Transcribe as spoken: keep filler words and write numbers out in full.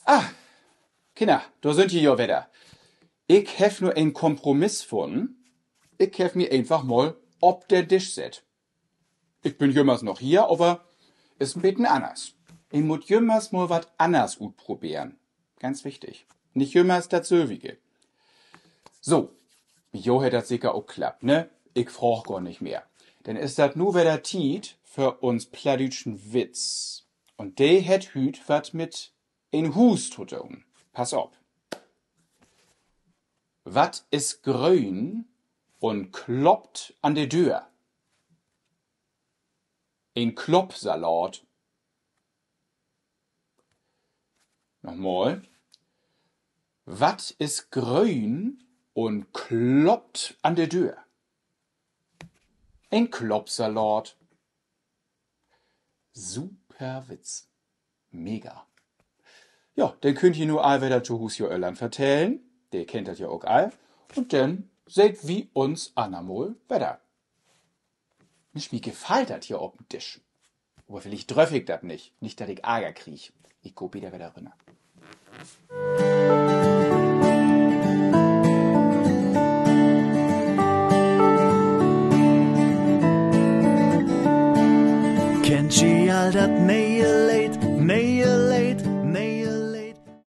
Ah, Kinner, dor sünd ji jo wedder. Ik heff nu en Kompromiss funnen. Ik heff mi eenfach mal op den Disch sett. Ik bün jümmers noch hier, aver is en beten anners. Ik mutt jümmers mal wat anners utproberen. Ganz wichtig. Nich jümmers dat sülvige. So, bi jo hett dat seker ok klappt, ne? Ik fraag gor nich mehr. Denn is dat nu wedder Tiet för uns plattdüütschen Witz. Un de hett hüüt wat mit en Huus to doon. Pass op. Wat is gröön un kloppt an de Döör? En Kloppsalaat. Nochmal. Wat is gröön un kloppt an de Döör? En Kloppsalaat. Super Witz. Mega. Ja, denn köönt ji nu all wedder to Huus jo Öllern vertellen. De kennt dat ja ok all. Un denn seht wi uns annermal wedder. Minsch, mi gefallt dat hier op den Disch. Aver villicht dröff ik dat nich. Nich, dat ik Arger krieg. Ik gah beter wedder rünner. Kennt ji all dat ne'e Leed, ne'e